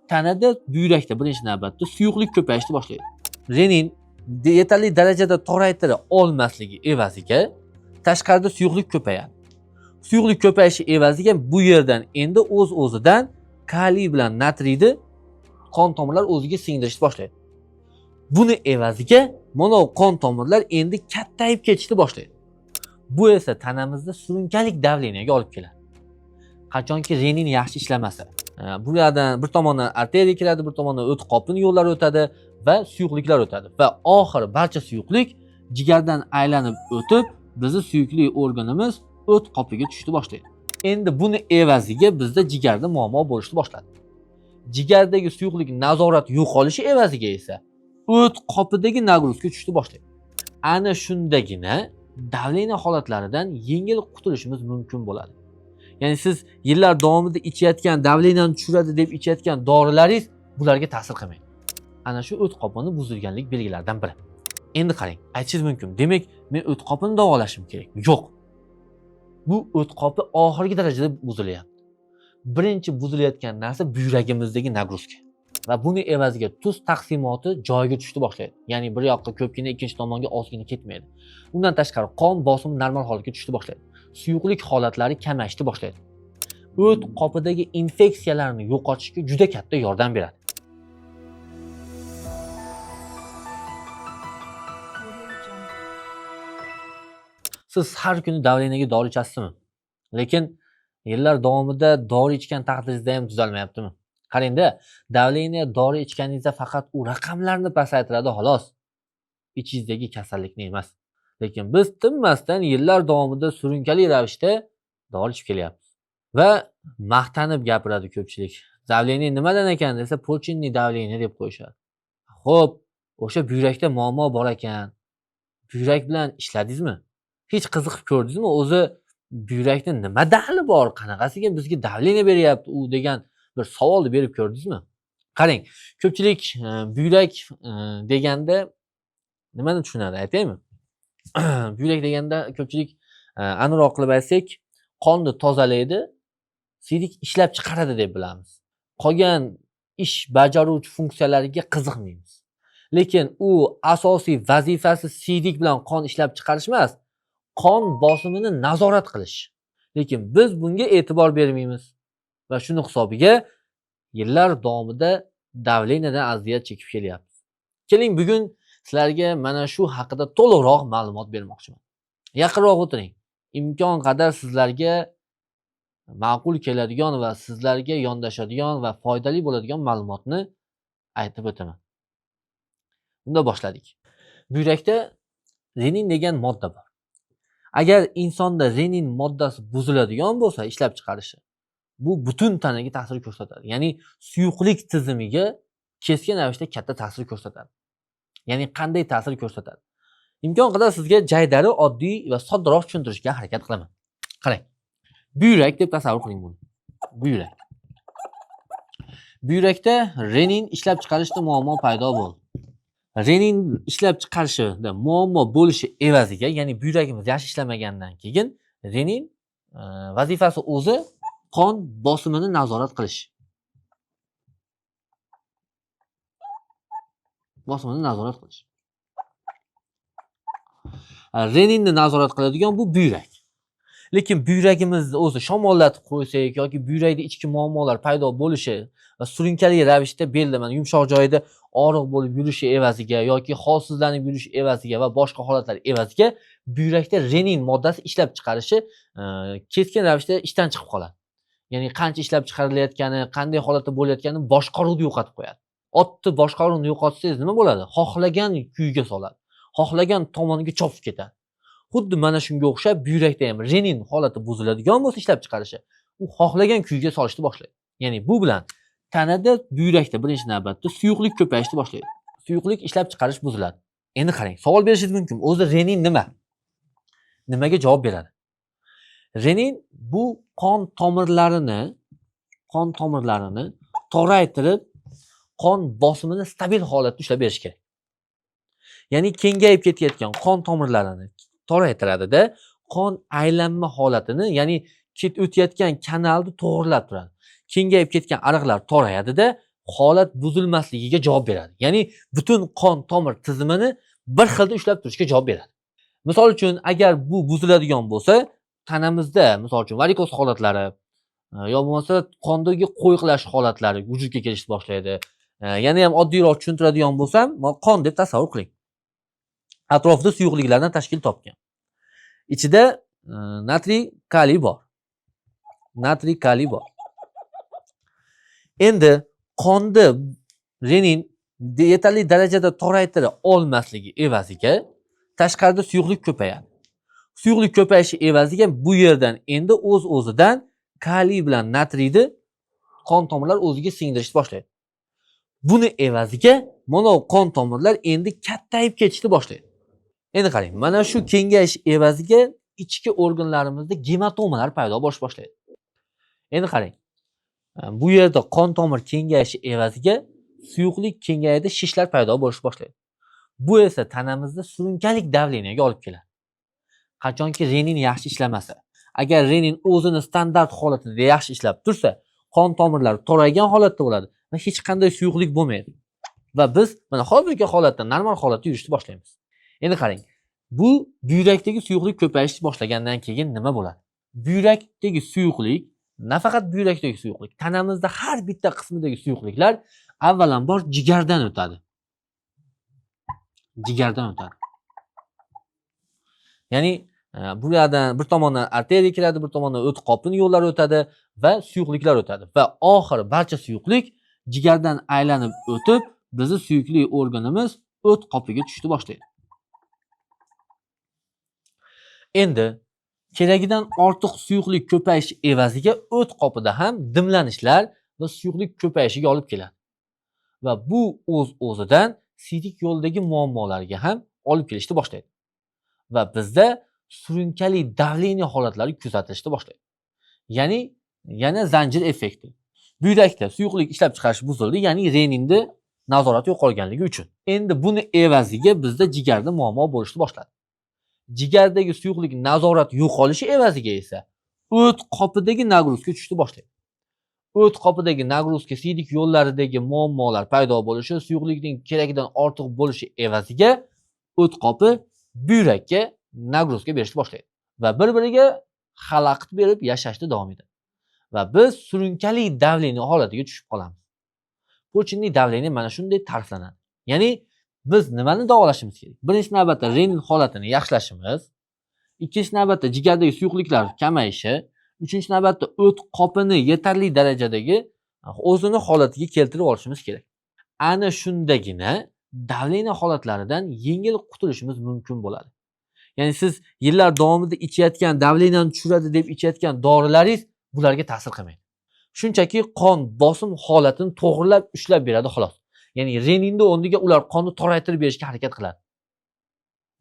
Tanada, buyrakda birinchi navbatda suyuqlik ko'payishni boshlaydi. Renin yetarli darajada toraytira olmasligi evaziga tashqarida suyuqlik ko'payadi. Suyuqlik ko'payishi evaziga bu yerdan endi o'z-o'zidan kaliy bilan natriyni qon tomirlar o'ziga singdirishni boshlaydi. Buni evaziga mana qon tomirlar endi kattayib ketishni boshlaydi. Bu esa tanamizda surunkalik давлениеga olib keladi. Qachonki renin yaxshi ishlamasa, bulardan bir tomondan arteriya kiradi, bir tomondan o't qopini yo'llari o'tadi va suyuqliklar o'tadi va oxiri barcha suyuqlik jigardan aylanib o'tib, bizni suyukli organimiz o't qopiga tushishni boshlaydi. Endi buni evaziga bizda jigarda muammo bo'lishni boshladi. Jigardagi suyuqlik nazorat yo'qolishi evaziga esa o't qopidagi нагрузка tushishni boshlaydi. Ana shundagina давление holatlaridan yengil qutulishimiz mumkin bo'ladi. Ya'ni siz yillar davomida ichayotgan, давлениeni tushiradi deb ichayotgan dorilaringiz bularga ta'sir qilmaydi. Ana shu o't qopini buzilganlik belgilaridan biri. Endi qarang, aytishingiz mumkin, demak men o't qopini davolashim kerak. Yo'q. Bu o't qopi oxirgi darajada buzilyapti. Birinchi buzilayotgan narsa buyragimizdagi нагрузка. Va buni evaziga tuz taqsimoti joyiga tushishni boshlaydi. Ya'ni bir yoqqa ko'pgina, ikkinchi tomonga ozgina ketmaydi. Undan tashqari qon bosimi normal holatga tushishni boshlaydi. Suyuqlik holatlari kamayishni boshlaydi. O't qopidagi infeksiyalarni yo'qotishga juda katta yordam beradi. Siz har kuni давлениеga dori ichasizmi? Lekin yillar davomida dori ichgan taqdiringizda ham tuzalmayaptimi? Qarangda, давление dori ichganingizda faqat u raqamlarni pasaytiradi xolos. Ichingizdagi kasallikni emas. Lekin biz tinmasdan yillar davomida surunkali ravishda dori ichib kelyapmiz. Va maqtanib gapiradi ko'pchilik. Давление nimadan ekan desa, почечный давление deb qo'yishadi. Xo'p, o'sha buyrakda muammo bor ekan. Buyrak bilan ishladingizmi? Hech qiziqib ko'rdingizmi? O'zi buyrakda nima daxli bor? Qanaqasiga bizga давление beryapti u degan bir savolni berib ko'rdingizmi? Qarang, ko'pchilik buyrak deganda nimani tushunadi, aytaymi? Buyrak deganda ko'pchilik aniqroq qilib aytsak, qonni tozalaydi, siydik ishlab chiqaradi deb bilamiz. Qolgan ish bajaruvchi funksiyalariga qiziqmaymiz. Lekin u asosiy vazifasi siydik bilan qon ishlab chiqarish emas, qon bosimini nazorat qilish. Lekin biz bunga e'tibor bermaymiz va shuni hisobiga yillar davomida давлениеdan aziyat chekib kelyapmiz. Keling, bugun sizlarga mana shu haqida to'liqroq ma'lumot bermoqchiman. Yaqinroq o'tiring. Imkon qadar sizlarga ma'qul keladigan va sizlarga yondashadigan va foydali bo'ladigan ma'lumotni aytib o'taman. Unda boshladik. Buyrakda renin degan modda bor. Agar insonda renin moddasi buziladigan bo'lsa, ishlab chiqarishi, bu butun tanaga ta'sir ko'rsatadi. Ya'ni suyuqlik tizimiga keskin ravishda katta ta'sir ko'rsatadi. Ya'ni qanday ta'sir ko'rsatadi? Imkon qadar sizga jaydari, oddiy va soddaroq tushuntirishga harakat qilaman. Qarang. Buyrak deb tasavvur qiling buni. Buyrak. Buyrakda renin ishlab chiqarishda muammo paydo bo'ldi. Renin ishlab chiqarishida muammo bo'lishi evaziga, ya'ni buyragimiz yaxshi ishlamagandan keyin renin vazifasi o'zi qon bosimini nazorat qilish. Bosimini nazorat qilish. Reninni nazorat qiladigan bu buyrak. Lekin buyragimizni o'zi shamollatib qo'ysak yoki buyrakda ichki muammolar paydo bo'lishi va surunkali ravishda belda mana yumshoq joyida og'riq bo'lib yurishi evaziga yoki holsizlanib yurish evaziga va boshqa holatlar evaziga buyrakda renin moddasi ishlab chiqarishi keskin ravishda ishdan chiqib qoladi. Ya'ni qancha ishlab chiqarilayotgani, qanday holatda bo'layotgani boshqaruvni yo'qotib qo'yadi. Otni boshqaruvni yo'qotsangiz nima bo'ladi? Xohlagan kuyga soladi. Xohlagan tomonga chopib ketadi. Xuddi mana shunga o'xshab buyrakda ham renin holati buziladigan bo'lsa ishlab chiqarishi, u xohlagan kuyga solishni boshlaydi. Ya'ni bu bilan tanada, buyrakda birinchi navbatda suyuqlik ko'payishni boshlaydi. Suyuqlik ishlab chiqarish buziladi. Endi qarang, savol berishingiz mumkin. O'zi renin nima? Nimaga javob beradi? Renin bu qon tomirlarini toraytirib, qon bosimini stabil holatda ushlab berish kerak. Ya'ni kengayib ketayotgan qon tomirlarini toraytiradida, qon aylanma holatini, ya'ni o'tayotgan kanalni to'g'rilab turadi. Kengayib ketgan ariqlar torayadida, holat buzilmasligiga javob beradi. Ya'ni butun qon tomir tizimini bir xilda ushlab turishga javob beradi. Misol uchun, agar bu buziladigan bo'lsa, tanamizda misol uchun varikoz holatlari yo bo'lmasa qondagi qo'yiqlash holatlari vujudga kelishni boshlaydi. Yana ham oddiyroq tushuntiradigan bo'lsam, qon deb tasavvur qiling. Atrofida suyuqliklardan tashkil topgan. Ichida natriy, kaliy bor. Natriy, kaliy bor. Endi qonni renin yetarli darajada toraytira olmasligi evaziga tashqarida suyuqlik ko'payadi. Suyuqlik ko'payishi evaziga bu yerdan endi o'z-o'zidan kaliy bilan natriyni qon tomirlar o'ziga singdirishni boshlaydi. Buni evaziga mana bu qon tomirlar endi kattayib ketishni boshlaydi. Endi qarang, mana shu kengayish evaziga ichki organlarimizda gematomalar paydo bo'lish boshlaydi. Endi qarang, bu yerda qon tomir kengayishi evaziga suyuqlik kengayida shishlar paydo bo'lish boshlaydi. Bu esa tanamizda surunkalik давление ga olib keladi. Qachonki renin yaxshi ishlamasa, agar renin o'zini standart holatida yaxshi ishlab tursa, qon tomirlari toraygan holatda bo'ladi va hech qanday suyuqlik bo'lmaydi. Va biz mana hozirgi holatda, normal holatda yurishni boshlaymiz. Endi qarang, bu buyrakdagi suyuqlik ko'payishni boshlagandan keyin nima bo'ladi? Buyrakdagi suyuqlik, nafaqat buyrakdagi suyuqlik, tanamizda har bitta qismidagi suyuqliklar avvalambor jigardan o'tadi. Jigardan o'tadi. Ya'ni bu yerdan bir tomondan arteriya kiradi, bir tomondan o't qopini yo'llari o'tadi va suyuqliklar o'tadi. Va oxiri barcha suyuqlik jigardan aylanib o'tib, bizni suyukli organimiz o't qopiga tushishni boshlaydi. Endi keragidan ortiq suyuqlik ko'payishi evaziga o't qopida ham dimlanishlar va suyuqlik ko'payishiga olib keladi. Va bu o'z-o'zidan siydik yo'lidagi muammolarga ham olib kelishni boshlaydi. Va bizda surunkali давление holatlari kuzatilishni boshlaydi. Ya'ni yana zanjir effekti. Buyrakda suyuqlik ishlab chiqarish buzildi, ya'ni reninni nazorati yo'qolganligi uchun. Endi buni evaziga bizda jigarda muammo bo'lishni boshladi. Jigardagi suyuqlik nazorat yo'qolishi evaziga esa o't qopidagi нагрузка tushishni boshlaydi. O't qopidagi нагрузка, siydik yo'llaridagi muammolar paydo bo'lishi, suyuqlikning keragidan ortiq bo'lishi evaziga o't qopi buyrakka нагрузка berishni boshlaydi va bir-biriga xalaqit berib yashashni davom etadi. Va biz surunkali давление holatiga tushib qolamiz. Почечный давление mana shunday ta'riflanadi. Ya'ni biz nimani davolashimiz kerak? Birinchi navbatda renin holatini yaxshilashimiz, ikkinchi navbatda jigardagi suyuqliklar kamayishi, uchinchi navbatda o't qopini yetarli darajadagi o'zini holatiga keltirib olishimiz kerak. Ana shundagina давление holatlaridan yengil qutulishimiz mumkin bo'ladi. Ya'ni siz yillar davomida ichayotgan, давление ni tushiradi deb ichayotgan dorilaringiz bularga ta'sir qilmaydi. Shunchaki qon bosim holatini to'g'rilab ushlab beradi xolos. Ya'ni reninni o'rniga ular qonni toraytirib berishga harakat qiladi.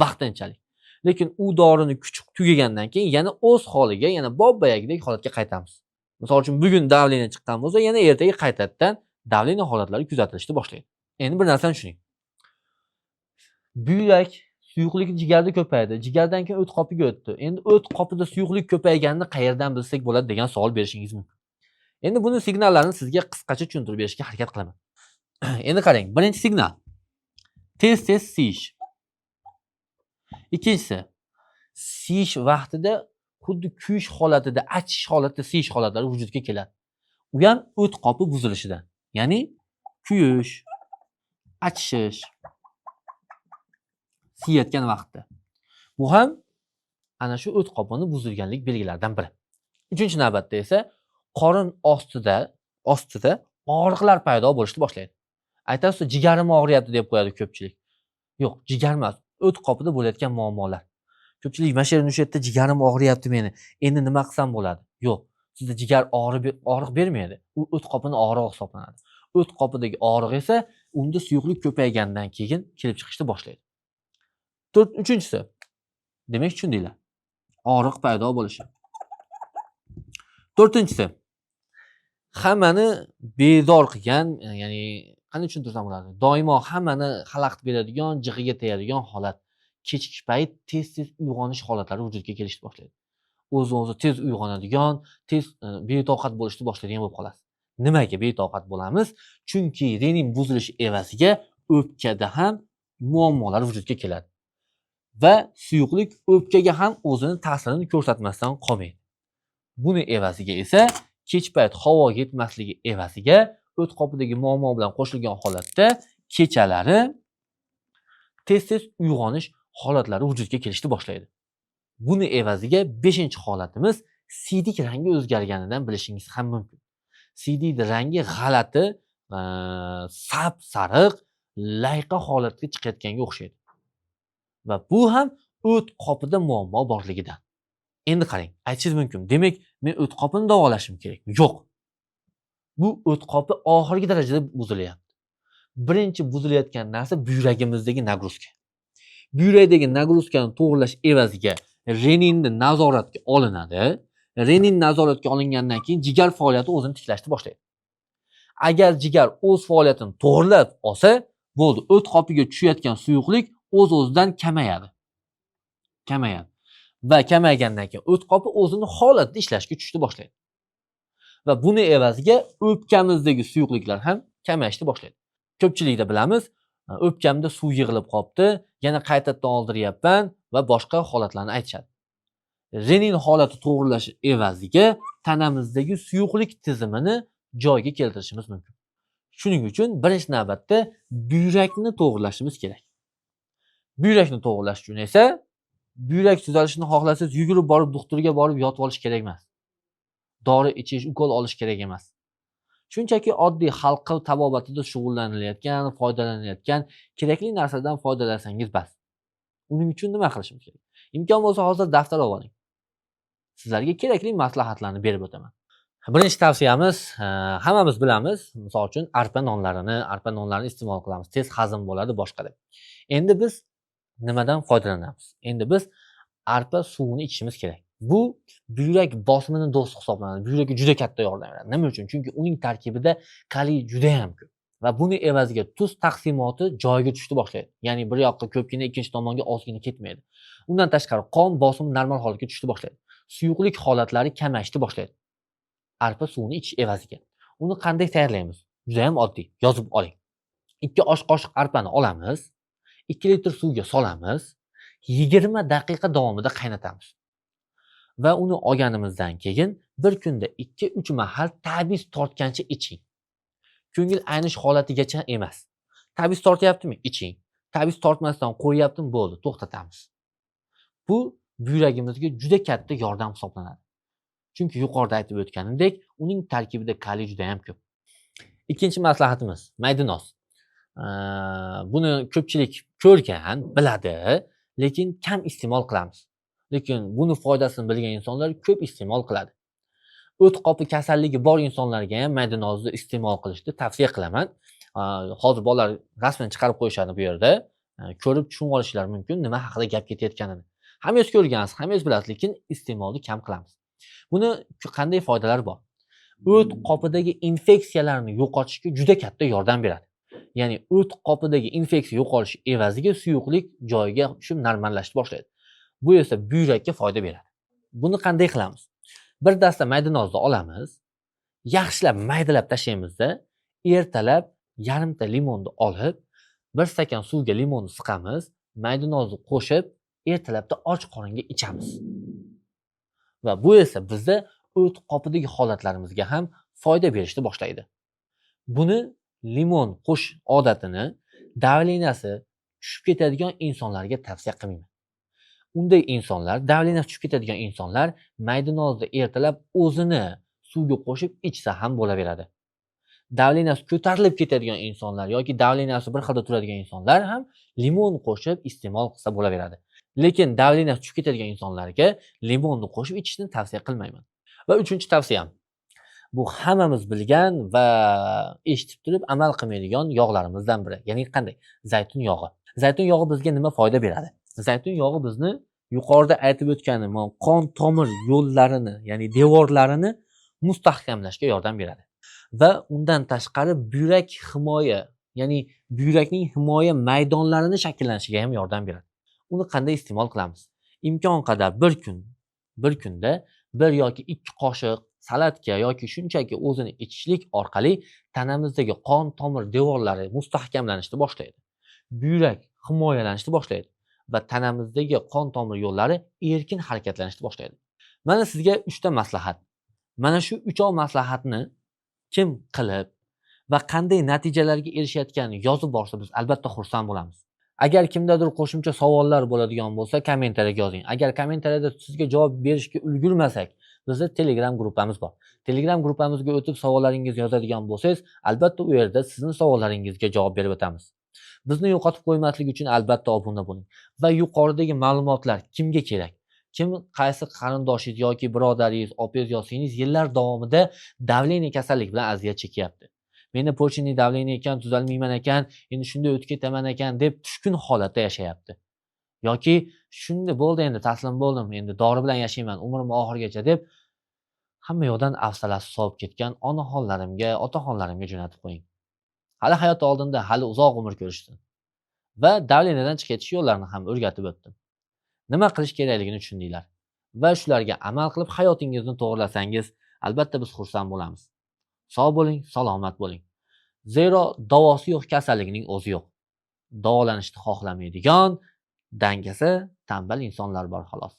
Vaqtinchalik. Lekin u dorini kuchi tugagandan keyin yana o'z holiga, yana boyagidek holatga qaytamiz. Misol uchun bugun давление chiqqan bo'lsa, yana ertaga qaytadan давление holatlari kuzatilishni boshlaydi. Endi bir narsani tushuning. Buyrak suyuqlik jigarda ko'paydi. Jigardan keyin o't qopiga o'tdi. Endi o't qopida suyuqlik ko'payganini qayerdan bilsak bo'ladi degan savol berishingiz mumkin. Endi buni signallarini sizga qisqacha tushuntirib berishga harakat qilaman. Endi qarang, birinchi signal. Tez-tez siyish. Ikkinchisi, siyish vaqtida xuddi kuyish holatida, achish holatida siyish holatlari vujudga keladi. U ham o't qopi buzilishidan. Ya'ni kuyish, achishish siyayotgan vaqtda. Bu ham ana shu o't qopini buzilganlik belgilaridan biri. Uchinchi navbatda esa qorin ostida og'riqlar paydo bo'lishni boshlaydi. Aytasiz, jigarim og'riyapti deb qo'yadi ko'pchilik. Yo'q, jigar emas, o't qopida bo'layotgan muammolar. Ko'pchilik mana shu yerda, o'sha yerda jigarim og'riyapti meni. Endi nima qilsam bo'ladi? Yo'q, sizda jigar og'riq bermaydi. U o't qopini og'rig'i hisoblanadi. O't qopidagi og'riq esa unda suyuqlik ko'paygandan keyin kelib chiqishni boshlaydi. Uchinchisi. Demak, tushundinglar. Og'riq paydo bo'lishi. To'rtinchisi. Hammani bedor qilgan, ya'ni qanday tushuntirsam bo'ladi? Doimo hammani xalaqit beradigan, jig'iga tegadigan holat. Kechki payt tez-tez uyg'onish holatlari vujudga kelishni boshlaydi. O'zi-o'zi tez uyg'onadigan, tez betoqat bo'lishni boshlaydigan bo'lib qolasiz. Nimaga betoqat bo'lamiz? Chunki renin buzilishi evaziga o'pkada ham muammolar vujudga keladi. Va suyuqlik o'pkaga ham o'zini ta'sirini ko'rsatmasdan qolmaydi. Buni evaziga esa kech payt havo yetmasligi evaziga o't qopidagi muammo bilan qo'shilgan holatda kechalari tez-tez uyg'onish holatlari vujudga kelishni boshlaydi. Buni evaziga 5-holatimiz siydik rangi o'zgarganidan bilishingiz ham mumkin. Siydik rangi g'alati, sap-sariq, layqa holatga chiqayotganga o'xshaydi. Va bu ham o't qopida muammo borligidan. Endi qarang, aytishingiz mumkin, demak, men o't qopini davolashim kerak. Yo'q. Bu o't qopi oxirgi darajada buzilyapti. Birinchi buzilayotgan narsa buyragimizdagi nagruzka. Buyrakdagi nagruzkani to'g'rilash evaziga reninni nazoratga olinadi. Renin nazoratga olingandan keyin jigar faoliyati o'zini tiklashni boshlaydi. Agar jigar o'z faoliyatini to'g'rilab olsa, bo'ldi, o't qopiga tushayotgan suyuqlik o'z-o'zidan kamayadi. Kamayadi. Va kamaygandan keyin o't qopi o'zini holatda ishlashga tushishni boshlaydi. Va buni evaziga o'pkamizdagi suyuqliklar ham kamayishni boshlaydi. Ko'pchilikda bilamiz, o'pkamda suv yig'ilib qolibdi, yana qaytadan oldiryapman va boshqa holatlarni aytishadi. Renin holati to'g'rilash evaziga tanamizdagi suyuqlik tizimini joyiga keltirishimiz mumkin. Shuning uchun birinchi navbatda buyrakni to'g'rilashimiz kerak. Buyrakni to'g'rilash uchun esa buyrak tuzalishini xohlasangiz yugurib borib doktorga borib yotib olish kerak emas. Dori ichish, ukol olish kerak emas. Shunchaki oddiy xalq tabobatida shug'ullanilayotgan, foydalanilayotgan kerakli narsadan foydalansangiz bas. Uning uchun nima qilishimiz kerak? Imkon bo'lsa hozir daftar olib oling. Sizlarga kerakli maslahatlarni berib o'taman. Birinchi tavsiyamiz, hammamiz bilamiz, misol uchun arpa nonlarini iste'mol qilamiz, tez hazm bo'ladi boshqa deb. Endi biz nimadan foydalanamiz? Endi biz arpa suvini ichishimiz kerak. Bu buyrak bosimini do'st hisoblanadi. Buyrakka juda katta yordam beradi. Nima uchun? Chunki uning tarkibida kaliy juda ham ko'p. Va buni evaziga tuz taqsimoti joyiga tushishni boshlaydi. Ya'ni bir yoqqa ko'pgina, ikkinchi tomonga ozgina ketmaydi. Undan tashqari qon bosimi normal holatga tushishni boshlaydi. Suyuqlik holatlari kamayishni boshlaydi. Arpa suvini ichish evaziga. Uni qanday tayyorlaymiz? Juda ham oddiy. Yozib oling. 2 osh qoshiq arpani olamiz, 2 litr suvga solamiz, 20 daqiqa davomida qaynatamiz. Va uni olganimizdan keyin bir kunda 2-3 mahal ta'biz tortgancha iching. Ko'ngil aynish holatigacha emas. Ta'biz tortyaptimi? Iching. Ta'biz tortmasdan qo'yyaptimi? Bo'ldi, to'xtatamiz. Bu buyragimizga juda katta yordam hisoblanadi. Chunki yuqorida aytib o'tganimdek, uning tarkibida kaliy juda ham ko'p. Ikkinchi maslahatimiz maydanoz. Buni ko'pchilik ko'rgan, biladi, lekin kam iste'mol qilamiz. Lekin buni foydasini bilgan insonlar ko'p iste'mol qiladi. O't qopi kasalligi bor insonlarga ham maydanozni iste'mol qilishni tavsiya qilaman. Hozir bolalar rasmini chiqarib qo'yishadi bu yerda. Ko'rib tushunib olishlari mumkin nima haqida gap ketayotganini. Hammangiz ko'rgansiz, hammangiz bilasiz, lekin iste'molni kam qilamiz. Buni qanday foydalari bor? O't qopidagi infeksiyalarni yo'qotishga juda katta yordam beradi. Ya'ni o't qopidagi infeksiya yo'qolishi evaziga suyuqlik joyiga tushib normallashishni boshlaydi. Bu esa buyrakka foyda beradi. Buni qanday qilamiz? Bir dasta maydanozni olamiz, yaxshilab maydalab tashlaymizda, ertalab yarimta limonni olib, bir stakan suvga limonni siqamiz, maydanozni qo'shib, ertalabda och qoringa ichamiz. Va bu esa bizda o't qopidagi holatlarimizga ham foyda berishni boshlaydi. Buni limon qo'sh odatini davleniyasi tushib ketadigan insonlarga tavsiya qilmayman. Unday insonlar, davleniyasi tushib ketadigan insonlar maydanozni ertalab o'zini suvga qo'shib ichsa ham bo'laveradi. Davleniyasi ko'tarilib ketadigan insonlar yoki davleniyasi bir xilda turadigan insonlar ham limon qo'shib iste'mol qilsa bo'laveradi. Lekin davleniyasi tushib ketadigan insonlarga limonni qo'shib ichishni tavsiya qilmayman. Va uchinchi tavsiyam. Bu hammamiz bilgan va eshitib turib amal qilmaydigan yog'larimizdan biri. Ya'ni qanday? Zaytun yog'i. Zaytun yog'i bizga nima foyda beradi? Zaytun yog'i bizni yuqorida aytib o'tganim qon tomir yo'llarini, ya'ni devorlarini mustahkamlashga yordam beradi. Va undan tashqari buyrak himoya, ya'ni buyrakning himoya maydonlarini shakllanishiga ham yordam beradi. Uni qanday iste'mol qilamiz? Imkon qadar bir kunda 1 yoki 2 qoshiq Salatga yoki shunchaki o'zini ichishlik orqali tanamizdagi qon tomir devorlari mustahkamlanishni boshlaydi. Buyrak himoyalanishni boshlaydi va tanamizdagi qon tomir yo'llari erkin harakatlanishni boshlaydi. Mana sizga 3 ta maslahat. Mana shu 3 maslahatni kim qilib va qanday natijalarga erishayotganini yozib borsa, biz albatta xursand bo'lamiz. Agar kimdadir qo'shimcha savollar bo'ladigan bo'lsa, kommentariyaga yozing. Agar kommentariyada sizga javob berishga ulgurmasak, bizda Telegram gruppamiz bor. Telegram gruppamizga o'tib savollaringizni yozadigan bo'lsangiz, albatta u yerda sizni savollaringizga javob berib o'tamiz. Bizni yo'qotib qo'ymaslik uchun albatta obuna bo'ling. Va yuqoridagi ma'lumotlar kimga kerak? Kim, qaysi qarindoshingiz yoki birodaringiz, opangiz yo singlingiz yillar davomida давление kasallik bilan aziyat chekyapti. Meni почечный давление ekan, tuzalmayman ekan, endi shunday o'tib ketaman ekan deb tushkun holatda yashayapti. Yoki shunday bo'ldi, endi taslim bo'ldim, endi dori bilan yashayman umrim oxirigacha deb hamma yoqdan hafsalasi sovib ketgan onaxonlarimga, otaxonlarimga jo'natib qo'ying. Hali hayot oldinda, hali uzoq umr ko'rishsin. Va давление dan chiqib ketish yo'llarini ham o'rgatib o'tdim. Nima qilish kerakligini tushundinglar. Va shularga amal qilib hayotingizni to'g'rilasangiz, albatta biz xursand bo'lamiz. Sog' bo'ling, salomat bo'ling. Zero davosi yo'q kasallikning o'zi yo'q. Davolanishni xohlamaydigan dangasa, tambal insonlar bor xolos.